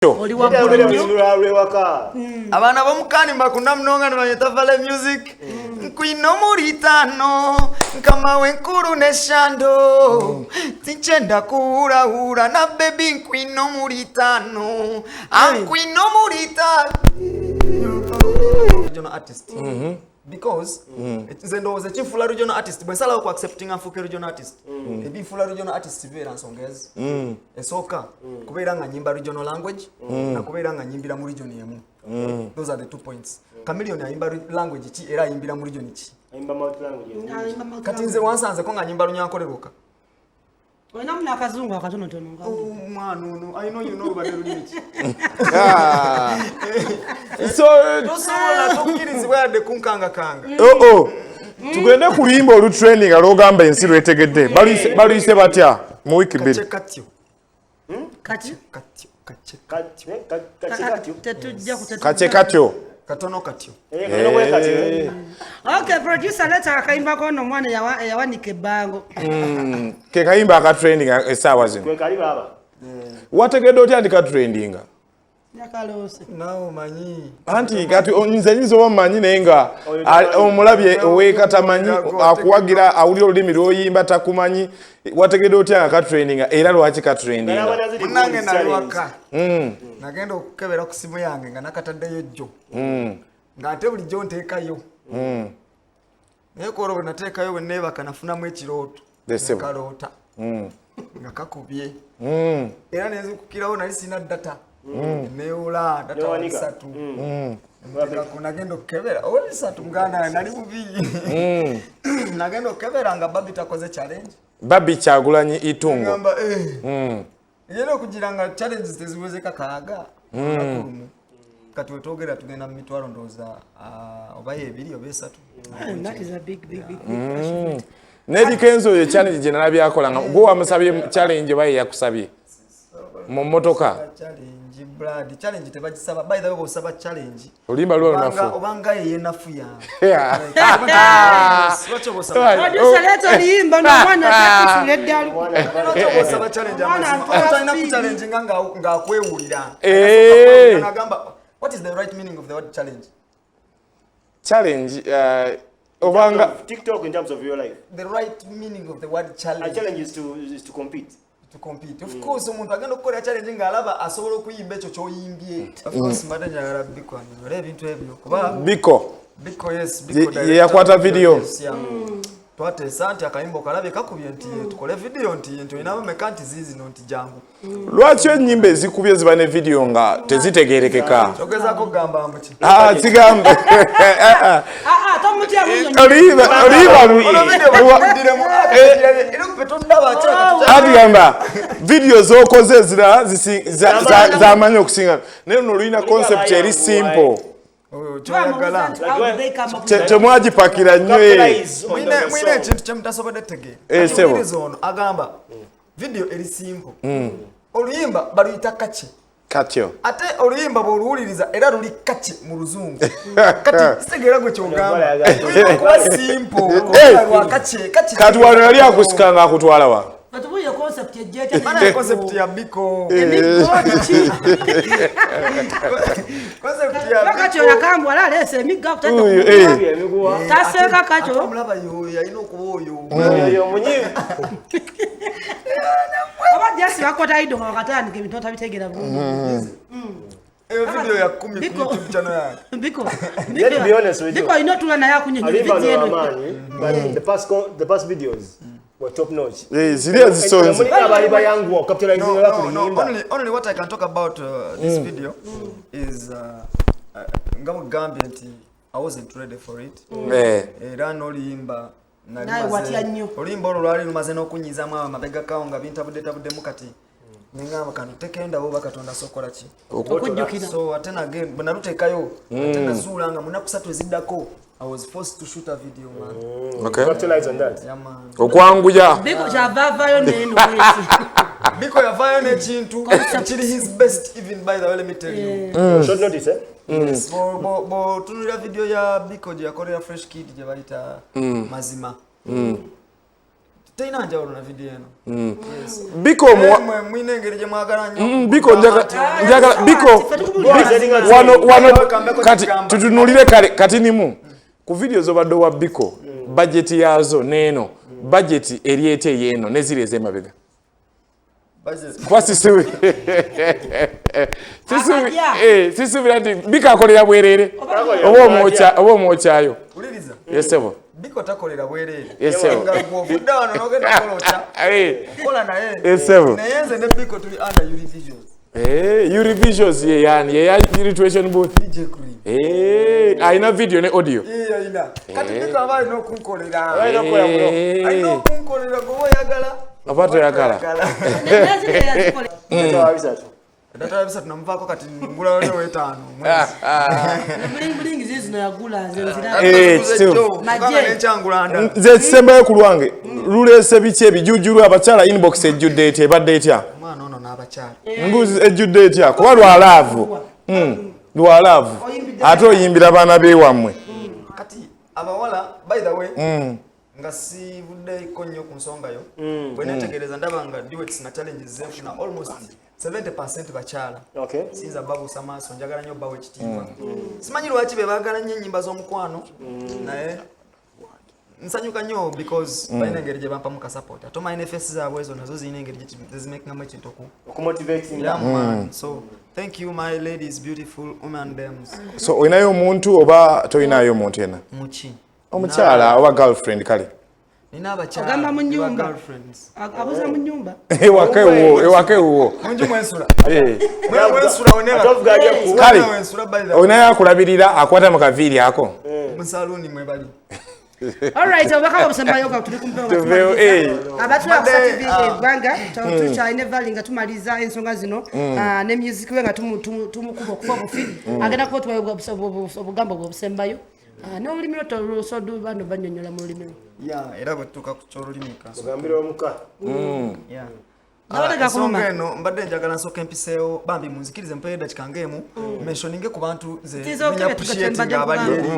Oli waggulu nnyo. Lwewaka. Abaana b'omukani mbakunda munonga nibanyeta Vale Music. Nkwina omuri tano nkama w'enkuru n'eshando, tinkyenda kuhurahura na baby. Nkwina omuri tano, ankwina omuri tano. Regional artist, because nze ndowooza ekinfuula regional artist, bwe nsalawo ku acceptinga nfuuke regional artist, ebinfuula regional artist bibeera nsonga ezi: esooka kubeera nga nyimba regional language, nakubeera nga nyimbira mu region emu. Those are the two points. Chameleone ayimba language ki era ayimbira mu region ki? Ayimba multi languages. Kati nze wansanzeko nga nyimba Lunyankole lwokka. Olinamu n'akazungu akatonotono nga. Omwana ono alina oyina olubadde lulimi ki? Ah. So Tosobola, tokkirizibwa yadde kunkangakanga. Oh, tugende ku luyimba olutrendinga lwogamba ensi lwetegedde. Baluyise batya mu wiiki 2? Kace katyo. Kati Katyo kace. Kace katyo. Tetujja ku Kace katyo. Katono katyo. Eh, katono bwe katyo, eh. Okay, producer, leta akayimbako ono omwana eyawanika ebbango. Ke kayimba akatrendinga essaawa zino. Kwe kali baaba. Wategedde otya nti katrendinga? Yakaloose. Naawe omanyi. Anti kati nze nyinza oba mmanyi, naye nga Oyo tamanyi. omulabye oweeka tamanyi, akuwagira awulira olulimi lw'oyimba takumanyi. Wategedde otya nga katrendinga era lwaki katrendinga? Nalaba ziri Munange, good nali challenge. waka, nagenda okukebera ku simu yange nga nakataddeyo jjo, ng'ate bulijjo nteekayo, naye kwolwo bwe nateekayo, bwe neebaka nafunamu ekirooto. Lesebo. Kaloota nga kakubye era nenzikukirawo, nali sina data, newola data wa Newanika. bisatu. Nteekako, nagenda okukebera owa 300, muganda wange, nali bubi. Nagenda okukebera nga Babi takoze challenge. Babi Kyagulanyi Itungo. Ngamba eh. Era okugira nga challenges teziweze 6 olunaku lumu. Kati wetwogera tugenda mu mitwalo ndowooza oba ebiri oba esatu. That is a big, big, big, big achievement. Ne Eddy Kenzo oyo challenge gye nalabye akola, nga gwe wamusabye challenge oba ye yakusabye mu mmotoka? Challenge, blood challenge tebagisaba. By the way, bw'osaba challenge Oluyimba luba lunafu. Obanga yeyenafu yange. Yeah. Lwaki oba osaba Producer, leeta oluyimba n'omwana atekusula eddalu. Lwaki oba osaba challenge? Omwana Amazima atwala omuntu alina speed. kuchallenginga ng'akwewulira. Nagamba, what is the right meaning of the word challenge? Challenge obanga TikTok in terms of your life. The right meaning of the word A challenge. challenge is to compete. To compete, of course. Omuntu agenda okukolera challenge ng'alaba asobola okuyimba ekyo ky'oyimbye. Of course mbadde njagala bikwanyonyola ebintu ebyo kuba Biko. Biko, yes, Biko director. Ye yakwata video. Yes, yeah. Twateesa nti akayimba okalabye kakubye, nti tukole video, nti olinamu meka, nti ziizino, nti jangu. Lwaki ennyimba ezikubye ziba ne video nga tezitegerekeka? Kyogezaako kugamba mbu ki? Ah, kigambe. Ah, ah, tomutya munyonyi. Oluyimba Ono video bakuddiremu era ffe tondaba. Anti gamba video z'okoze ezirala z'amanyi okusinga, naye luno olulina concept eri simple. Kyoyagala. How do they come up with Temwagipakira nnyo eh. Capitalize on the Mwine song. ekintu kyemutasobodde tegeera. Eh, sebo. Owuliriza, ono agamba video eri simple, oluyimba baluyita kaki. Katyo. Ate oluyimba bw'oluwuliriza era luli kaki mu Luzungu. Kati sitegeera gwe kyogamba, lulina okuba simple oluyimba lwa kaki kaki. Kati wano yali akusika nga akutwala wa? Batubuulire concept ejja etya? Bana, concept ya Biko. Emiggo ki? Concept ya Kati oyo akambwala aleese emiggo akutadde Oyo, ku eh. mugwa. Emiguwa. Taseeka Ate kakyo. omulaba yoyo alina okuba oyo. Oyo munyiivu. Oba jasi bakota ido nga wakatandika ebintu otabitegeera bulungi. Eyo video ya 10 ku Biko. YouTube channel yange. Biko. Let me be honest with you. Biko alina otula naye akunnyonnyola Oluyimba video eno. lw'amaanyi, but the past videos were top notch. Eh, ziri ezisonze. Mulinga abaali bayanguwa capitalizing No, ku no, no. luyimba. Only what I can talk about this video is nga bwegambye nti I wasn't ready for it. Era n'oluyimba nali Naye watya nnyo. Oluyimba olwo lwali lumaze n'okunyiizaamu awo amabega kawo nga bintabuddetabuddemu. Kati neŋŋamba kano tekeyo ndaba oba Katonda asokola ki. Okujjukira. So ate nage bwe naluteekayo, ate nazuula nga mu nnaku 3 eziddako I was forced to shoot a video, man. Okay. Capitalize on that. Yeah, man. Okwanguya. Biko kyava avaayo neeno bweti. Biko yavaayo n'ekintu kiri his best even. By the way, let me tell you. Short notice, eh? Yes, bw'otunulira video ya Biko gye yakolera Fresh Kid gye bayita Mazima. Terina njawulo na video eno. Biko mwine engeri gye mwagala nnyo. Biko njagala Biko wano kati tutunulire kale kati nimu ku video zobadde wa Biko budget yazo neeno budget eri ete yeeno neziri ez'emabega. Kuba sisuubira nti Biko akolera bwerere oba omwokyayo. Yesebo. Biko takolera bwerere. Yesebo. Nga gw'ovudde wano n'ogenda kukola otya? Okola naye. Yesebo. Naye nze ne Biko tuli under Uri Visuals. Uri Visuals ye yani ye ya Retration Booth. DJ Cream. Alina video ne audio. Alina. Kati Biko aba alina okunkolera. Alina okunkolera gwe oyagala. Oba toyagala. Data ya bisatu namuvaako kati ngula waliwo 5. Nze ekisembayo ku lwange luleese biki ebijujulu abakyala inbox ejjudde etya ebadde etya? Omwana ono n'abakyala. Mbuzi ejjudde etya kuba lwa laavu. Lwa laavu. Ate oyimbira baana beewammwe. Kati abawala by the way nga sivuddeko nnyo ku nsonga yo bwe neetegereza ndaba nga duets na challenges zenfuna almost 70% bakyala. Sinza babuusa maaso njagala nnyo bawa ekitiibwa. Simanyi lwaki be baagala nnyo ennyimba z'omukwano naye nsanyuka nnyo because balina engeri gye bampamu ka support. Ate omanyi ne face zaabwe ezo nazo zirina engeri gye zimakingamu ekintu okumotivating. Yeah, man. So thank you my ladies, beautiful women dames. So olinayo omuntu oba tolinayo omuntu yena? Muki? Omukyala oba girlfriend kale. Nina abakyala. Ogamba mu nnyumba. Girlfriends. Abuza mu nnyumba. Ewaka ewuwo, ewaka ewuwo. Munju mwensula. Mwensula oneba. Kale. Olinayo akulabirira akwata mu kaviiri ako. Mu saluuni mwe bali. All right, obubaka obusembayo nga tuli kumpewo. Abatulaba ku TV eggwanga tukyalina evali nga tumaliza ensonga zino ne music we nga tumukuba okufa obufi agenda kuba tuwayo obugambo bwe obusembayo n'olulimi lwo tolusodu bano bannyonnyola mu lulimi lwo. Era bwe tutuuka ku ky'olulimi kanso. Ogambira omuka. Ensonga eno mbadde njagala nsooka empiseewo bambi munzikirize mpeyo eddakiika ng'emu mentioninge ku bantu nze menya appreciating abali eri.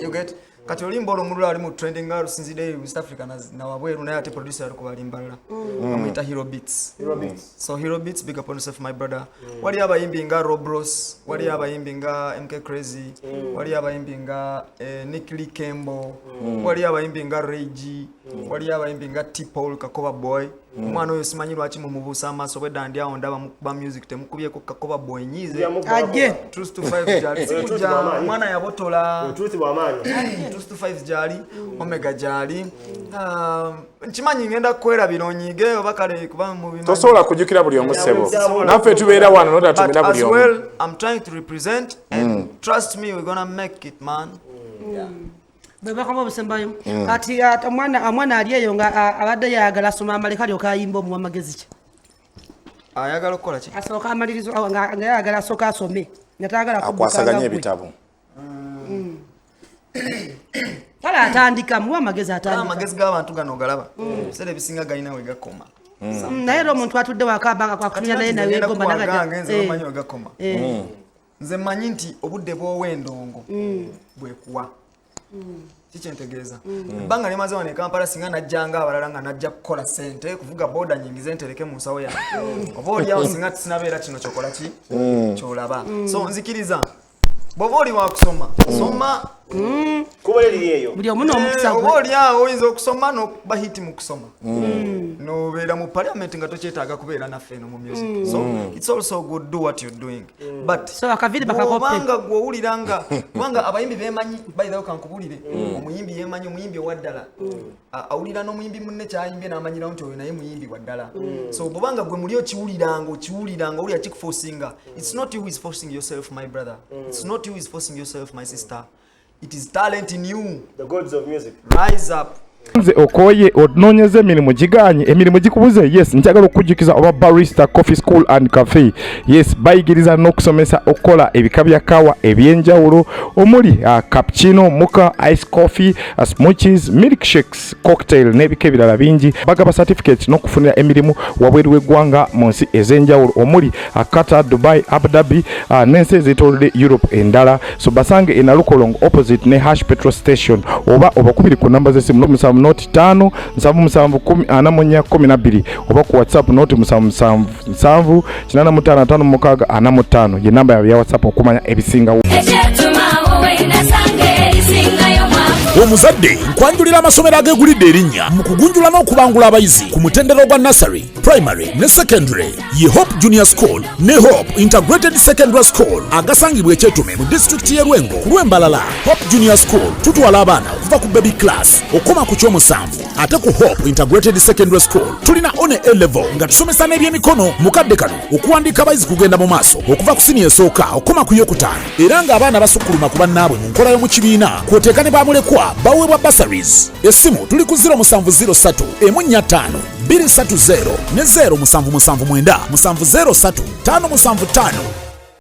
You get? Kati oluyimba olwo omulula ali mu trending nga lusinzidde West Africa na wabweru naye ate producer ali kubalimba lala. Bamuyita Hero Beats. Hero Beats. So Hero Beats, big up on yourself my brother. Wali abayimbi nga Rob Ross, wali abayimbi nga MK Crazy, wali abayimbi nga Nick Lee Kembo, wali abayimbi nga Ray G, wali abayimbi nga T Paul Kakoba Boy. Omwana oyo simanyi lwaki mumubuusa amaaso bwedda ndi awo ndaba mukuba music temukubyeko Kakoba Boy nyiize. Ajje. Truth to 5 gyali. Sikujja omwana yabotola. Truth bw'amaanyi. Truth to 5 gyali, Omega gyali. Nkimanyi ngenda kwerabira onyiige oba kale kuba mubimanyi. Tosobola kujjukira buli omu ssebo. Naffe tubeera wano n'otatumira buli omu. As well, I'm trying to represent and trust me we're gonna make it man. Bwe bakaba obusembayo. Kati omwana ali eyo nga abadde yayagala asoma amaleka alyoke ayimbe omuwa amagezi ki? Ayagala okukola ki? Asooka amalirizo nga yayagala asooka asome nga tayagala kudduka Akwasaganye ebitabo. Kale atandika muwa amagezi atandika. Amagezi g'abantu gano ogalaba. Ebiseera ebisinga galina we gakoma. Naye era omuntu atudde waka akutumya naye naye weegomba nagaja. Nze omanyi we gakoma. Nze mmanyi nti obudde bw'ow'endongo bwekuwa. Kikyentegeeza. Ebbanga limaze wano e Kampala singa najjanga abalala nga najja kukola ssente kuvuga boda nyingize ntereke mu nsawo yange. Oba oli awo singa sinabeera kino kyokola ki? Kyolaba. So nzikiriza bw'oba oli wa kusoma soma. Kuba liri eyo. Buli omu n'omukisa gwe. Oba oli awo oyinza okusoma n'okuba hit mu kusoma. N'obeera mu parliament nga tokyetaaga kubeera naffe eno mu music. So it's also good do what you're doing. But so akaviri bakakope. Obanga gw'owulira nga kubanga abayimbi beemanyi by the way kankubulire. Omuyimbi yeemanyi omuyimbi owa ddala. Awulira n'omuyimbi munne ky'ayimbye n'amanyirawo nti oyo naye muyimbi wa ddala. So bw'obanga gwe muli okiwuliranga owulira kikuforcinga. It's not you who is forcing yourself my brother. It's not you who is forcing yourself my sister. It is talent in you. The gods of music. Rise up. Nze okoye onoonyeza emirimu giganye emirimu gikubuze. Yes, njagala okujjukiza oba Barista Coffee School and Cafe. Yes, bayigiriza n'okusomesa okukola ebika bya kawa ebyenjawulo omuli cappuccino, mocha, ice coffee, smoothies, milkshakes, cocktail n'ebika ebirala bingi. Bagaba certificates n'okufunira emirimu wabweru w'eggwanga mu nsi ez'enjawulo omuli Qatar, Dubai, Abu Dhabi n'ensi ezeetoolodde Europe endala. So basange e Nalukolongo opposite ne Hash Petrol Station oba obakubiri ku namba z'essimu 7 nought 5 77 10 44 12 oba ku WhatsApp nought 77 7 85 56 45 ye namba yaabwe ya WhatsApp okumanya ebisingawo. Omuzadde, nkwanjulira amasomero agegulidde erinnya mu kugunjula n'okubangula abayizi ku mutendera gwa nursery, primary ne secondary, ye Hope Junior School ne Hope Integrated Secondary School, agasangibwa Ekyetume mu disitulikiti y'e Lwengo ku lw'Embalala. Hope Junior School tutwala abaana okuva ku baby class okukoma ku kyomusanvu, ate ku Hope Integrated Secondary School tulina one A level nga tusomesa n'ebyemikono. Mu kadde kano okuwandiika abayizi kugenda mu maaso okuva ku siniya esooka okukoma ku yokutaano, era ng'abaana basukkuluma ku bannaabwe mu nkola y'omu kibiina, kw'oteeka ne bamulekwa baweebwa bursaries. Essimu tuli ku 0703 145 230 ne 0779 703 575.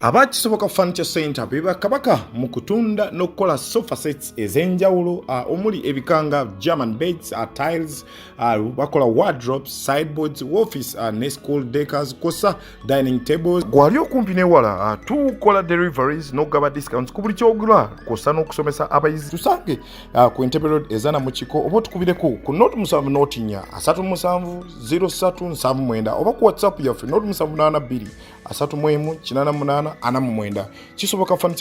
Aba Kisoboka Furniture Center be bakabaka mu kutunda n'okukola sofa sets ez'enjawulo, omuli ebikanga German beds, tiles, bakola wardrobes, sideboards, office ne school decors, kwossa dining tables. Gwali okumpi newala, tukola deliveries n'okugaba discounts ku buli kyogula, kwossa n'okusomesa abayizi. Tusange ku Entebbe Road ezana mu kiko, oba otukubireko ku nought 7 nought 4 37 03 79, oba ku WhatsApp yaffe nought 7 82 31 88 49. Kisoboka Furniture.